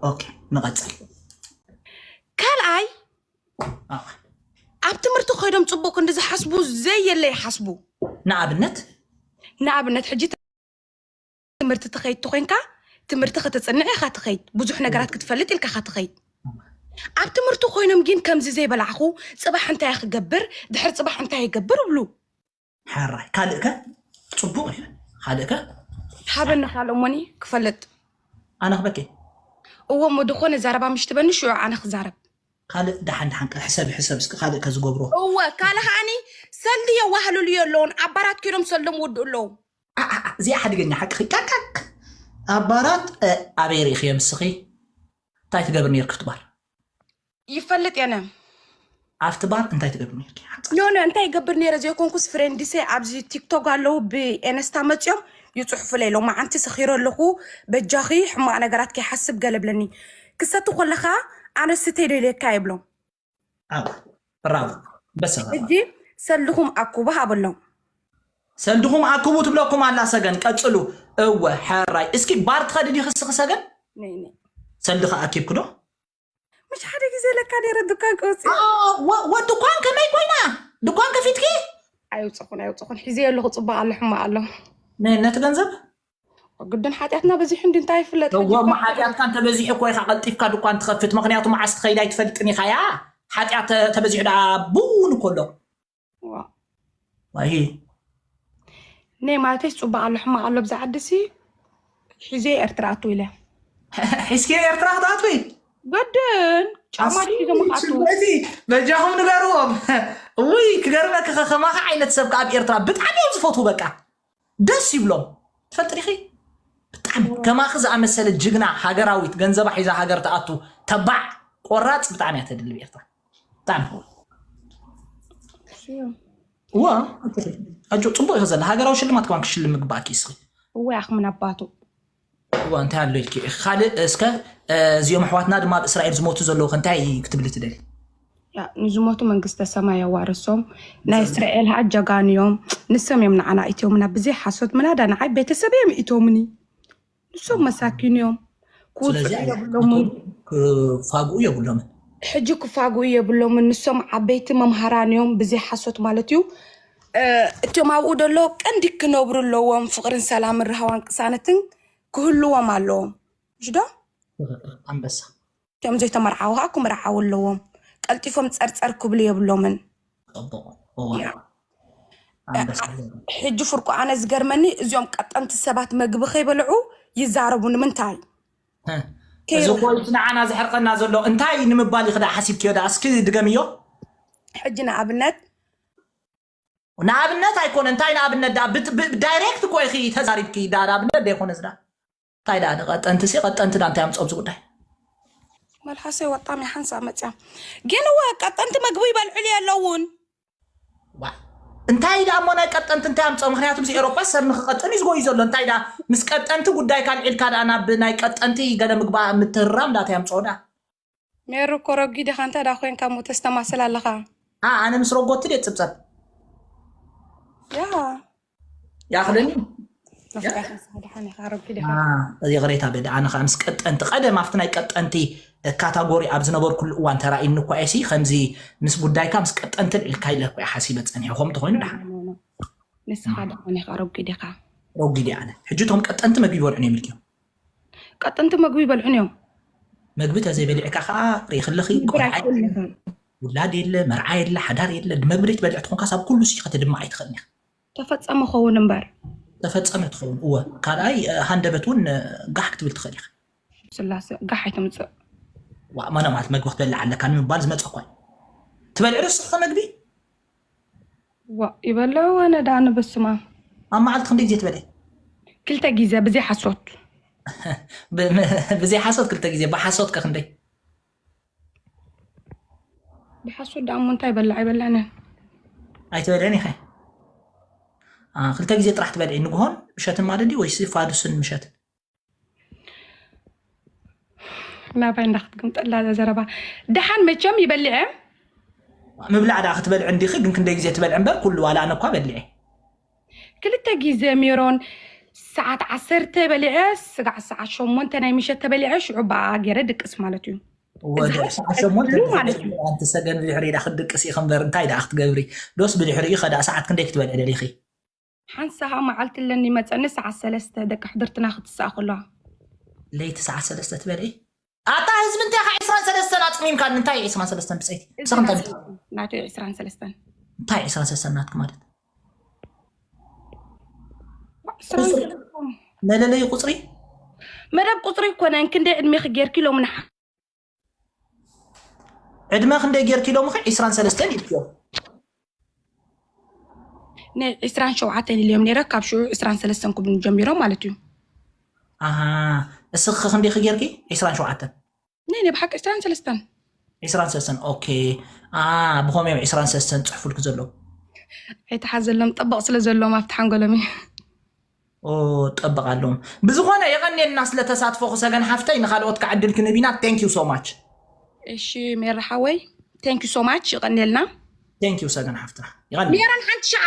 ኦኬ፣ ንቐጽል። ካልኣይ ኣዋ። ኣብ ትምህርቲ ኮይዶም ፅቡቅ ክንዲ ዝሓስቡ ዘየለ ይሓስቡ። ንኣብነት ንኣብነት ሕጂ ትምህርቲ ትኸይድ ተኮይንካ ትምህርቲ ከተፅንዕ ኢካ ትኸይድ፣ ብዙሕ ነገራት ክትፈልጥ ኢልካ ኢካ ትኸይድ። ኣብ ትምህርቲ ኮይኖም ግን ከምዚ ዘይበላዕኹ ፅባሕ እንታይ ክገብር ድሕሪ ፅባሕ እንታይ ይገብር ይብሉ። ሓራይ ካልእከ ጽቡቕ እዩ። ካልእከ ሃበኒ ካልእ እሞኒ ክፈልጥ። ኣነ ክበኪ እዎ እሞ ድኾነ ዘረባ ምሽ ትበኒ ሽዑ ኣነ ክዛረብ። ካልእ ደሓን ደሓን ከ- ሕሰብ ሕሰብ እስኪ ካልእከ ዝገብሮ እወ ካልእ ከዓኒ ሰልዲ የዋህልሉ የለውን ኣባራት ከይዶም ሰልዶም ወድኡ ኣለዉ። ኣ- ኣ- ኣ- እዚኣ ሓደገኛ ሓቂ ቃቃቅ ኣባራት እ፣ ኣበይ ርኢኽዮ ምስኺ እንታይ ትገብር ነርክ ክትባር ይፈልጥ የነ ኣብቲ ባር እንታይ ትገብር ነርኪ ሓንጻ ኖ ኖ እንታይ ይገብር ነይረ ዘይኮንኩስ ፍሬንዲሰ ኣብዚ ቲክቶክ ኣለዉ ብኤነስታ መፅኦም ይፅሑፉለይ ሎማዓንቲ ሰኺረ ኣለኹ በጃኺ ሕማቕ ነገራት ከይሓስብ ገለ ብለኒ ክሰቲ ኮለኻ ኣነ ስተይ ዶ ኢለካ ይብሎም ኣብ ብራቮ በሰ ሕጂ ሰልድኹም ኣኩቡ ሃበሎም ሰልድኹም ኣክቡ ትብለኩም ኣላ ሰገን ቀጽሉ እወ ሕራይ እስኪ ባር ትኸዲ ዲኺ ስኺ ሰገን ነይ ነይ ሰልድኻ ኣኪብኩ ዶ ምሽ ሓደ ግዜ ለካ ነይረ ዱካን ክወፅእ አ፣ ወ- ወዲ ኳን ከመይ ኮይና ድኳን ከፊትኪ ኣይውፅኹን ኣይውፅኹን ሒዘ ኣለኹ ፅቡቅ ኣሎ ሕማቅ ኣሎ ነ- ነቲ ገንዘብ ግድን ሓጢኣትና በዚሑ እንዲ እንታይ ይፍለጥ ሕጂ እወ እኳ ሓጢኣትካ እንተበዚሑ እኮ ኢኻ ቀልጢፍካ ድኳን ትኸፍት ምክንያቱ መዓስ ትኸይድ ኣይትፈልጥን ኢኻ ያ ሓጢኣት ተ- ተበዚሑ ደኣ ብውን እኮ ኣሎ ዋ። ዋሂ ነይ ማለተይ ፅቡቅ ኣሎ ሕማቅ ኣሎ ብዛ ዓዲ ሲ ሒዘ ኤርትራ ኣቱ ኢለ ሒዝኪ ኤርትራ ክትኣትዊ ግድን ጫማ ድዩ ሒዞም ክኣቱ ሽጉርቲ በጃኹም ንገርዎም ውይ ክገርመኪ ከ- ከማኺ ዓይነት ሰብ ከ ኣብ ኤርትራ ብጣዕሚ እዮም ዝፈትዉ በቃ ደስ ይብሎም ትፈልጢ ዲኺ ብጣዕሚ ከማኺ ዝኣመሰለ ጅግና ሃገራዊት ገንዘባ ሒዛ ሃገር ትኣቱ ተባዕ ቆራፅ ብጣዕሚ እያ ተድሊ ኤርትራ ብጣዕሚ ክቡር እዋ ኣጆ ፅቡቅ ኢኺ ዘላ ሃገራዊ ሽልማት ከማን ክሽልም ምግባእኪ እስኺ እወ ኣኽምን ኣባቱ እዋ እንታይ ኣሎ ኢልኪ ካልእ እስከ እዚኦም ኣሕዋትና ድማ ኣብ እስራኤል ዝሞቱ ዘለዉ ከ እንታይ ክትብሊ ትደሊ ያ ንዝሞቱ መንግስተ ሰማይ የዋርሶም ናይ እስራኤል ሀ ጀጋኑ እዮም ንሶም እዮም ንዓና ኢትዮምና ብዘይ ሓሶት ምናዳ ንዓይ ቤተሰብ እዮም ኢቶምኒ ንሶም መሳኪን እዮም ክውፅዑ ስለዚ የብሎምን ክፋግኡ የብሎምን ሕጂ ክፋግኡ የብሎምን ንሶም ዓበይቲ መምሃራን እዮም ብዘይ ሓሶት ማለት እዩ እ፣ እቶም ኣብኡ ደሎ ቀንዲ ክነብሩ ኣለዎም ፍቅርን ሰላምን ርሃዋን ቅሳነትን ክህልዎም ኣለዎም ምሽ ዶ ኣንበሳ እቶም ዘይተመርዓዉ ከዓ ክምርዓዉ ኣለዎም ቀልጢፎም ፀርፀር ክብሉ የብሎምን ፅቡቅ እዋ ኣንበሳ ሕጂ ፍርቁ ኣነ ዝገርመኒ እዚኦም ቀጠንቲ ሰባት መግቢ ከይበልዑ ይዛረቡ ንምንታይ እ፣ እዚ እኮ እቲ ንዓና ዘሕርቀና ዘሎ እንታይ ንምባል ኢኺ ደኣ ሓሲብክዮ ደኣ እስኪ ድገምዮ ሕጂ ንኣብነት ንኣብነት ኣይኮነ እንታይ ንኣብነት ደኣ ብት- ብ- ዳይሬክት እኮ ኢኺ ተዛሪብኪ ደኣ ንኣብነት ዶ ይኮነ ዝዳ እንታይ ደኣ ንቀጠንቲ ሲ ቀጠንቲ ዳ እንታይ ኣምፅኦም እዚ ጉዳይ መልሓሰይ ወጣም ሓንሳ መፅያ ግን ወ ቀጠንቲ መግቢ ይበልዕሉ የለውን ዋ እንታይ ደኣ እሞ ናይ ቀጠንቲ እንታይ ኣምፅኦ ምክንያቱ ምስ ኤሮፓ ሰብ ንክቀጥን እዩ ዝጎዩ ዘሎ እንታይ ደኣ ምስ ቀጠንቲ ጉዳይ ካልዒልካ ደኣ ናብ ናይ ቀጠንቲ ገለ ምግባእ ምትህራም ዳ እንታይ ኣምፅኦ ደኣ ሜሩ እኮ ረጊድ ኢኻ እንታይ ዳ ኮይንካ እሞ ተስተማስል ኣለኻ ኣ ኣነ ምስ ረጎቲ ድየ ፅብፀብ ያ ያክለኒ መፍትሒ ንስኻ ደሓን ኢኻ ረጊድ ኢኻ ይቕሬታ በደ ኣነ ከዓ ምስ ቀጠንቲ ቀደም ኣብቲ ናይ ቀጠንቲ ካታጎሪ ኣብ ዝነበርኩሉ እዋን ተራእይኒ እኳ እየ ሲ ከምዚ ምስ ጉዳይካ ምስ ቀጠንትን ኢልካ ኢለ እኳ እየ ሓሲበ ፀኒሐ ከምኡ ተኮይኑ ደሓን ንስኻ ደሓን ኢኻ ረጊድ ኢኻ ረጉድ እየ ኣነ ሕጂ እቶም ቀጠንቲ መግቢ ይበልዑን እዮም ኢልክዮም ቀጠንቲ መግቢ ይበልዑን እዮም መግቢ ተዘይበሊዕካ ከዓ ርኢክለኺ ብራይ ቆልዓ ኩልኻ ውላድ የለ መርዓ የለ ሓዳር የለ መግቢ ዘይትበልዕ ትኾንካ ሳብ ኩሉ ሲ ከተድማ ኣይትኽእልን ኢኻ ተፈጸመ ኸውን እምበር ተፈጸመ ትኸውን እወ ካልኣይ እ፣ ሃንደበት እውን እ፣ ጋሕ ክትብል ትኽእል ኢኻ ስላሴ ጋሕ ኣይተምፅእ ዋ ማና ማለት መግቢ ክትበልዕ ኣለካ ንምባል ዝመፀ እኳ እዩ። ትበልዕ ዶ ንስኺ መግቢ ዋ ይበልዑ ኣነ ዳ ንበስማ ኣብ መዓልቲ ክንደይ ግዜ ትበልዒ ክልተ ግዜ ብዘይ ሓሶት ብ- ብዘይ ሓሶት ክልተ ግዜ ብሓሶት ከ ክንደይ ብሓሶት ዳ እሞ እንታይ ይበልዕ ኣይበልዕንን ኣይትበልዕን ኢኸ አ፣ ክልተ ግዜ ጥራሕ ትበልዒ ንግሆን ምሸትን ማለት ድዩ ወይስ ፋዱስን ምሸትን ናባይ እንዳክትግምጠላ እዛ ዘረባ ደሓን መቸም ይበልዐ ምብላዕ ደኣ ክትበልዒ እንዲኺ ግን ክንደይ ግዜ ትበልዒ እምበር ኩሉ ዋላ ኣነ እኳ በሊዐ ክልተ ግዜ ሜሮን ሰዓት ዓሰርተ በሊዐ፣ ስጋዕ ሰዓት ሸሞንተ ናይ ምሸት ተበሊዐ፣ ሽዑ ብኣ ገይረ ድቅስ ማለት እዩ። ወደ እዛ ሰዓት ሸሞንተ ትብሉ ማለት እዩ። ኣንቲ ሰገን ድሕሪ ኢዳ ክትድቅስ ኢኻ እምበር እንታይ ደኣ ክትገብሪ? ዶስ ብድሕሪኡ ከዳ ሰዓት ክንደይ ክትበልዒ ደሊኺ? ሓንሳኻ መዓልቲ ኣለኒ መፀኒ ሰዓት ሰለስተ ደቂ ሕድርትና ክትስኣ ከለዋ። ለይቲ ሰዓት ሰለስተ ትበልዒ? ኣታ ህዝቢ እንታይ ኢኻ ዕስራን ሰለስተን ኣፅሚምካ? እንታይ ዕስራን ሰለስተን ብፀይቲ? እዚ ሰኸን እንታይ ናቱ ናቱ ዕስራን ሰለስተን እንታይ ዕስራን ሰለስተን ናትክ ማለት? ዕስራን ሰለስተን መለለይ ቁፅሪ? መደብ ቁፅሪ ይኮነን። ክንደይ ዕድሜ ክጌርኪ ኢሎም ንሓ ዕድመ ክንደይ ጌርኪ ኢሎምኺ? ዕስራን ሰለስተን ኢልክዮ። ናይ ዕስራን ሸውዓተን ኢልዮም ነይረ። ካብ ሽዑ ዕስራን ሰለስተን ክብሉ ጀሚሮም ማለት እዩ። ኣሃ፣ እስኺ ክንደይ ጌርኪ? ዕስራን ሸውዓተን። ናይ ናይ ብሓቂ ዕስራን ሰለስተን። ዕስራን ሰለስተን። ኦኬ። ኣ ብኸመይ እዮም ዕስራን ሰለስተን ጽሕፉልኪ ዘለዉ? ኣይተሓዘሎም ጠበቕ ስለ ዘለዎም ኣብቲ ሓንጎሎም እዩ። ኦ፣ ጠበቕ ኣለዎም። ብዝኾነ የቐንየልና ስለ ተሳትፎኺ ሰገን ሓፍተይ፣ ንኻልኦት ከዓ ዕድል ክንህብ ኢና። Thank you so much። እሺ ሜራ ሓወይ፣ thank you so much፣ ይቐንየልና። Thank you ሰገን ሓፍትና። ይቐንየልና። ሜሮን ሓንቲ ሸዓ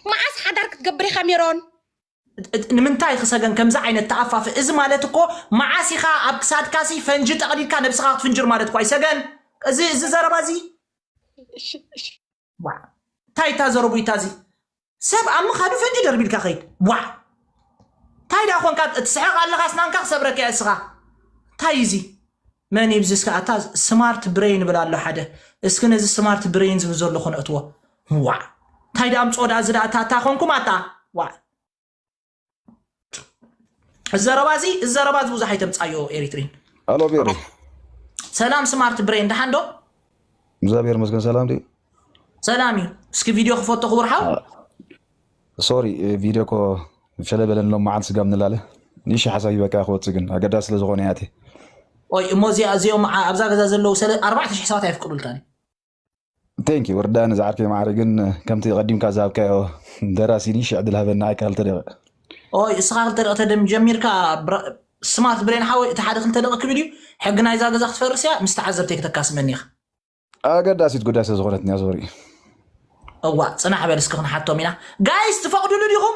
መዓስ ሓዳር ክትገብር ኢኻ ሜሮን? እት- እት- ንምንታይ ክሰገን ከምዚ ዓይነት ተኣፋፍ? እዚ ማለት እኮ መዓስ ኢኻ ኣብ ክሳድካሲ ፈንጂ ጠቕሊልካ ነብስኻ ክትፍንጅር ማለት እኮ ኣይሰገን። እዚ እዚ ዘረባ እዚ እሺ፣ እሺ። ዋ፣ እንታይ እታ ዘረቡይታ እዚ? ሰብ ኣብ ምኻዱ ፈንጂ ደርቢልካ ኸይድ። ዋ፣ እንታይ ደኣ ኾንካ? ትስሕቕ ኣለኻ፣ ስናንካ ክሰብረካ እየ እስኻ። እንታይ እዚ? መን ይብዚ እስከ? ኣታ ስማርት ብሬን ይብል ኣሎ ሓደ። እስኪ ነዚ ስማርት ብሬን ዝብል ዘሎ ኾነ እትዎ። ዋ፣ እንታይ ደኣ ምፅኦ ደኣ እዚ ደኣ እታ እታ ኾንኩም ኣታ። ዋ፣ እዚ ዘረባ እዚ እዚ ዘረባ እዚ ብዙሕ ኣይተምፃዮ ኤሪትሪን። ኣሎ ቤሪ። ሰላም ስማርት ብሬን፣ ደሓን ዶ? እግዚኣብሔር ይመስገን። ሰላም ድዩ? ሰላም እዩ። እስኪ ቪድዮ ክፈቶ ክቡር ሓው። ሶሪ፣ ቪድዮ እኮ ሸለበለን ሎም መዓልቲ ስጋብ ንላለ። ንእሽተይ ሓሳብ ሂበካ ክወፅእ ግን ኣገዳሲ ስለ ዝኾነ እያ እቴ። ኦይ እሞ እዚኣ እዚኦም ዓ- ኣብዛ ገዛ ዘለዉ ሰለ ኣርባዕተ ሽሕ ሰባት ኣይፍቅዱልካን። ቴንክ ዩ ወርዳ፣ ነዛ ዓርከይ ማዕረ ግን ከምቲ ቀዲምካ ዝሃብካዮ ደራሲ ንእሽተይ ዕድል ሃበና፣ ኣይካ ክልተ ደቂቕ። ኦይ እስኻ ክልተ ደቂ ተደም ጀሚርካ ብራ- ስማርት ብሬን ሓወይ፣ እቲ ሓደ ክልተ ደቂ ክብል እዩ። ሕጊ ናይዛ ገዛ ክትፈርስ እያ። ምስ ተዓዘብተይ ክተካስመኒ ኢኻ። ኣገዳሲት ጉዳይ ስለ ዝኾነት እያ። ሶሪ። እዋ፣ ፅናሕ በል እስኪ ክንሓቶም ኢና። ጋይስ ትፈቕዱሉ ዲኹም?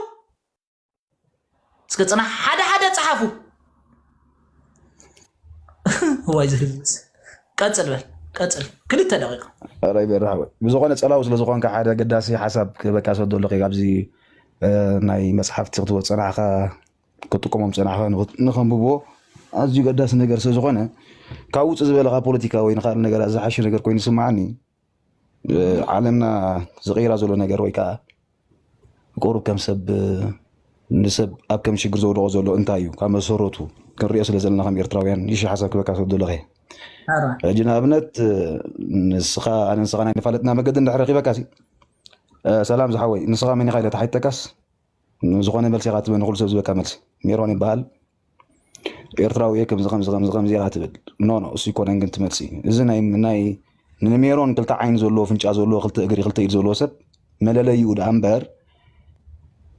እስኪ ፅናሕ ሓደ ሓደ ፀሓፉ። እዋይ ዝህዝስ። ቀፅል በል፣ ቀፅል። ክልተ ደቂቕ። ራይ በራሕ ወይ ብዝኾነ ጸላው ስለ ዝኾንካ ሓደ ኣገዳሲ ሓሳብ ክህበካ ሰዶ ኣለኺ። ኣብዚ እ፣ ናይ መጽሓፍቲ ክትወ- ጽናሕኻ ክትጥቀሞም ጽናሕኻ ንኽት- ንኸንብብዎ ኣዝዩ ገዳሲ ነገር ስለ ዝኾነ፣ ካብ ውጽእ ዝበለ ካብ ፖለቲካ ወይ ንኻልእ ነገራት ዝሓሸ ነገር ኮይኑ ይስምዓኒ። እ፣ ዓለምና ዝቕይራ ዘሎ ነገር ወይ ከዓ ቁሩብ ከም ሰብ እ፣ ንሰብ ኣብ ከም ሽግር ዘውድቖ ዘሎ እንታይ እዩ ካብ መሰረቱ ክንሪኦ ስለ ዘለና ከም ኤርትራውያን ይሽ ሓሳብ ክበካ ሰብ ዘለኸ። ኣረ ሕጂ ንኣብነት እ፣ ንስኻ ኣነ ንስኻ ናይ ንፋለጥና መገዲ እንድሕር ረኺበካ ሲ እ፣ ሰላም ዝሓወይ፣ ንስኻ መን ኢኻ ኢለ ተሓይጠካስ ዝኾነ መልሲ ኢኻ ትበ ንኹሉ ሰብ ዝበካ መልሲ ሜሮን ይበሃል። ኤርትራዊ እየ፣ ከምዚ ከምዚ ከምዚ ከምዚ ኢኻ ትብል። ኖ ኖ፣ እሱ ይኮነን ግን ትመልሲ። እዚ ናይ ናይ ንሜሮን ክልተ ዓይኒ ዘለዎ፣ ፍንጫ ዘለዎ፣ ክልተ እግሪ ክልተ ኢድ ዘለዎ ሰብ መለለይኡ ደኣ እምበር፣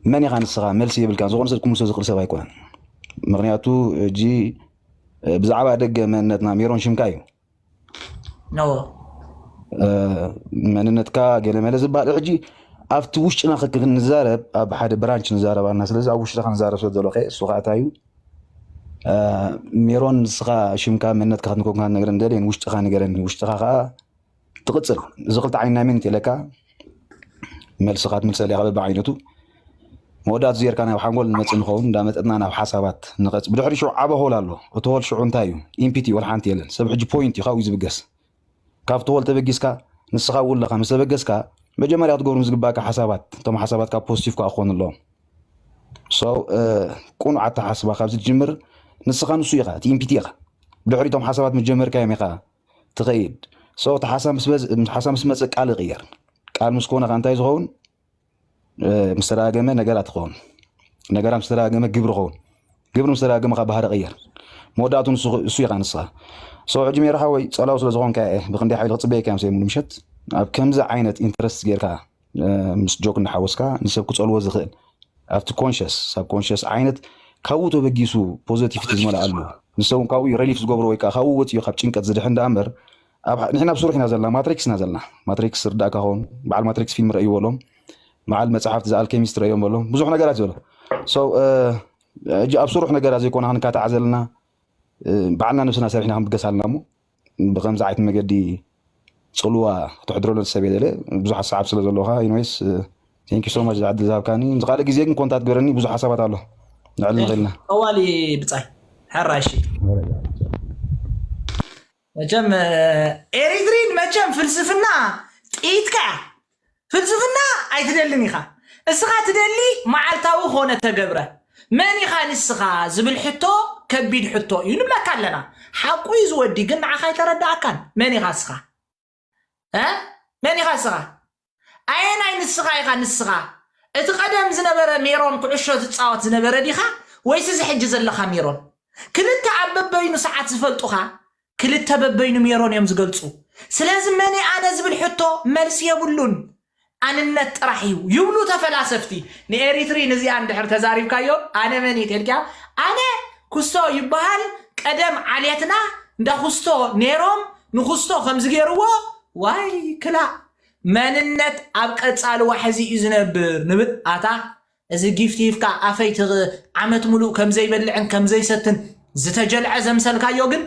መን ኢኻ ንስኻ? መልሲ የብልካን። ዝኾነ ሰብ ክምልሶ ዝኽእል ሰብ ኣይኮነን። ምኽንያቱ እጂ እ፣ ብዛዕባ ደገ መንነትና ሜሮን ሽምካ እዩ። ነዎ እ፣ መንነትካ ገለመለ ዝበሃል ሕጂ ኣብቲ ውሽጥና ክክ- ክንዛረብ ኣብ ሓደ ብራንች ንዛረብ ኣለና። ስለዚ ኣብ ውሽጥኻ ንዛረብ ስለ ዘሎ ከ እሱ ከዓ እንታይ እዩ? እ፣ ሜሮን ንስኻ ሽምካ መንነትካ ክትንኮንካ ነገር እንደልየን ውሽጥኻ ንገረኒ። ውሽጥኻ ከዓ ትቕጽል። እዚ ክልተ ዓይኒ ናይ መን ኢለካ መልስኻ ትምልሰሉ ኢኻ በብዓይነቱ። መወዳእቱ ዜርካ ናብ ሓንጎል ንመጽእ ንኸውን እንዳመጠጥና ናብ ሓሳባት ንቐጽ ብድሕሪ ሽዑ ዓበ ሆል ኣሎ። እቲ ሆል ሽዑ እንታይ እዩ? ኢምፒቲ ወላ ሓንቲ የለን። ሰብ ሕጂ ፖይንት እዩ ካብኡ እዩ ዝብገስ። ካብቲ ሆል ተበጊስካ ንስኻ ውለኻ ምስ ተበገስካ መጀመርያ ክትገብሮም ዝግባእካ ሓሳባት፣ እቶም ሓሳባትካ ፖዚቲቭ ከዓ ክኾኑ ኣለዎም። ሶ ቁኑዕ ኣተሓስባ ካብ ዝጅምር ንስኻ ንሱ ኢኻ፣ እቲ ኢምፒቲ ኢኻ። ብድሕሪ እቶም ሓሳባት ምስ ጀመርካዮም ኢኻ ትኸይድ። ሶ እቲ ሓሳብ ምስ በዝ- ሓሳብ ምስ መፀ ቃል ይቕየር። ቃል ምስ ኮነ ከዓ እንታይ ዝኸውን? እ፣ ምስ ተደጋገመ ነገራት ይኸውን። ነገራት ምስ ተደጋገመ ግብሪ ይኸውን። ግብሪ ምስ ተደጋገመ ከዓ ባህሪ ይቕየር። መወዳእቱ ንሱ እሱ ኢኻ ንስኻ። ሶ ሕጂ ሜራ ሓወይ ፀላው ስለ ዝኾንካ እየ ብክንደይ ሓይሊ ክፅበየካ እዮም ሰሙን ምሸት ኣብ ከምዚ ዓይነት ኢንተረስት ጌርካ እ፣ ምስ ጆክ እናሓወስካ ንሰብ ክፀልዎ ዝኽእል ኣብቲ ኮንሽስ ሳብ ኮንሽስ ዓይነት ካብኡ ተበጊሱ ፖዘቲቪቲ ዝመልኣሉ ንሰብ እውን ካብኡ ረሊፍ ዝገብሮ ወይ ከዓ ካብኡ ወፂኡ ካብ ጭንቀት ዝድሕን ዳ እምበር ኣብ ሓ- ንሕና ኣብ ስሩሕ ኢና ዘለና። ማትሪክስ ኢና ዘለና። ማትሪክስ ርዳእካ ኸውን በዓል ማትሪክስ ፊልም ረእይዎ ኣሎም። በዓል መፅሓፍቲ ዝኣልኬሚስት ረእዮም ኣሎም። ብዙሕ ነገራት ዘሎ So ሕጂ ኣብ ስሩሕ ነገራ ዘይኮና ክንካታዕ ዘለና ባዕልና ነብስና ሰሪሕና ክንብገስ ኣለና እሞ ብከምዚ ዓይነት መገዲ ፅልዋ ክትሕድረሉ ሰብ የለ ብዙሕ ሓሳብ ስለ ዘለካ ኢንወይስ ቴንኪ ሶ ማች ዝዓድል ዝሃብካኒ ምስ ካልእ ግዜ ግን ኮንታት ግበረኒ ብዙሕ ሓሳባት ኣሎ ንዕል ንኽእልና ጠዋሊ ብፃይ ሕራይ እሺ መቸም ኤሪትሪን መቸም ፍልስፍና ጥኢትካ ፍልስፍና ኣይትደልን ኢኻ እስኻ ትደሊ መዓልታዊ ኮነ ተገብረ መን ኢኻ ንስኻ ዝብል ሕቶ ከቢድ ሕቶ እዩ ንብለካ ኣለና ሓቁ እዩ ዝወዲ ግን ንዓኻ ኣይተረዳእካን መን ኢኻ እስኻ መን ኢኻ እስኻ ኣየናይ ንስኻ ኢኻ ንስኻ እቲ ቀደም ዝነበረ ሜሮን ኩዕሾ ዝፃወት ዝነበረ ዲኻ ወይስ እዚ ሕጂ ዘለኻ ሜሮን ክልተ ኣብ በበይኑ ሰዓት ዝፈልጡኻ ክልተ በበይኑ ሜሮን እዮም ዝገልፁ ስለዚ መን ኣነ ዝብል ሕቶ መልሲ የብሉን ኣንነት ጥራሕ እዩ ይብሉ ተፈላሰፍቲ ንኤሪትሪን እዚኣ እንድሕር ተዛሪብካዮ ኣነ መን እዩ ተልኪያ ኣነ ኩስቶ ይበሃል ቀደም ዓሌትና እንዳ ኩስቶ ኔሮም ንኩስቶ ከምዚ ገይርዎ ዋይ ክላእ መንነት ኣብ ቀፃሊ ዋሕዚ እዩ ዝነብር ንብል ኣታ እዚ ጊፍት ሂፍካ ኣፈይ ዓመት ሙሉእ ከምዘይበልዕን ከምዘይሰትን ዝተጀልዐ ዘምሰልካዮ ግን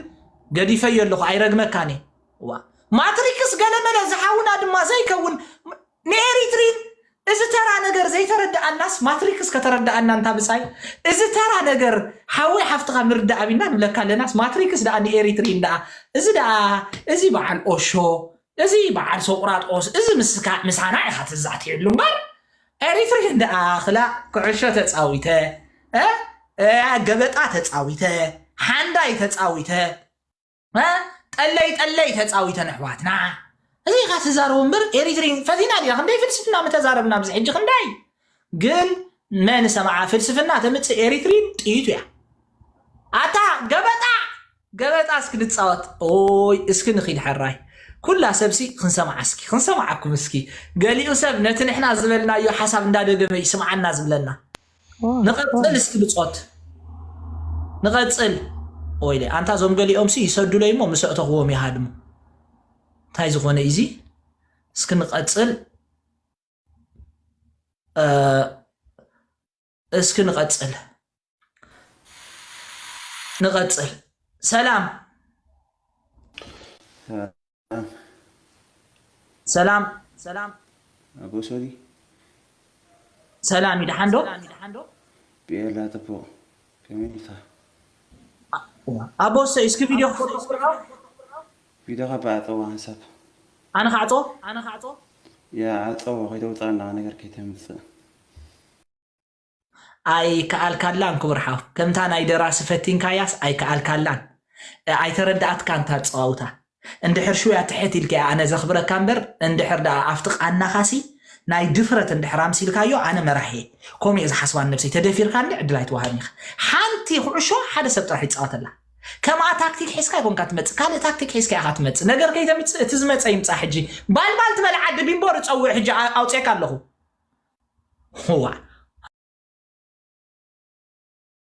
ገዲፈዮ ኣለኹ ኣይረግመካን እየ ዋ ማትሪክስ ገለመለ ዝሓውና ድማ ዘይከውን ንኤሪትሪን እዚ ተራ ነገር ዘይተረድኣናስ ማትሪክስ ከተረድኣና እንታ ብፃይ እዚ ተራ ነገር ሓወይ ሓፍትኻ ምርዳእ ቢና ንብለካ ኣለናስ ማትሪክስ ደኣ ንኤሪትሪን ደኣ እዚ ደኣ እዚ በዓል ኦሾ እዚ በዓል ሶቅራጦስ እዚ ምስካ ምሳና ኢኻ ትዛትየሉ እምበር ኤሪትሪን ደኣ ክላ ኩዕሾ ተፃዊተ እ፣ እ፣ ገበጣ ተፃዊተ ሓንዳይ ተፃዊተ እ፣ ጠለይ ጠለይ ተፃዊተ ንሕዋትና እዚ ኢኻ ትዛረቡ እምበር ኤሪትሪን ፈቲና ዲና ክንደይ ፍልስፍና ምተዛረብና ኣብዚ ሕጂ ክንደይ ግን መን ሰማዓ ፍልስፍና ተምፅእ ኤሪትሪን ጥይቱ እያ ኣታ ገበጣ ገበጣ እስኪ ንፃወት ኦይ እስኪ ንኺድ ሕራይ ኩላ ሰብሲ ክንሰማዓ እስኪ ክንሰማዓኩም እስኪ ገሊኡ ሰብ ነቲ ንሕና ዝበልናዮ ሓሳብ እንዳደገመ ይስምዓና ዝብለና ንቐፅል እስኪ ብፆት ንቐፅል ኦይለ ኣንታ ዞም ገሊኦም ሲ ይሰዱለይ እሞ ምስ ኣእተኽዎም ይሃድሙ እንታይ ዝኾነ እዚ እስኪ ንቐፅል እስኪ ንቐፅል ንቐፅል ሰላም ሰላም ሰላም ኣቦ ሶሊ ሰላም ይድሓንዶ ብኤላ ጥቡቕ ከመይ ኢኻ ኣቦ ሰ እስኪ ቪድዮ ክፈቶ ቪድዮኻ ብኣጠዋ ሓንሳብ ኣነ ካዕጾ ኣነ ካዕጾ ያ ዓጸዎ ከይተውፅኣና ነገር ከይተምፅእ ኣይከኣልካላን ክቡር ሓው ከምታ ናይ ደራሲ ፈቲንካያስ ኣይከኣልካላን ኣይተረዳኣትካ እንታ ኣፀዋውታ እንድሕር ሽውያ ትሕት ኢልካ ኣነ ዘኽብረካ እምበር እንድሕር ደኣ ኣብቲ ቃናኻሲ ናይ ድፍረት እንድሕር ኣምሲልካዮ ኣነ መራሒ ከምኡ እየ ዝሓስባ ነብሰይ ተደፊርካ እንዲ ዕድል ኣይትወሃብን ኢኻ ሓንቲ ኩዕሾ ሓደ ሰብ ጥራሕ ይፃወተላ ከምኣ ታክቲክ ሒዝካ ይኮንካ ትመፅእ ካልእ ታክቲክ ሒዝካ ኢኻ ትመፅእ ነገር ከይተምፅእ እቲ ዝመፀ ይምፃ ሕጂ ባልባል ትበል ዓዲ ቢምቦ ርፀውዕ ሕጂ ኣውፅኤካ ኣለኹ ዋ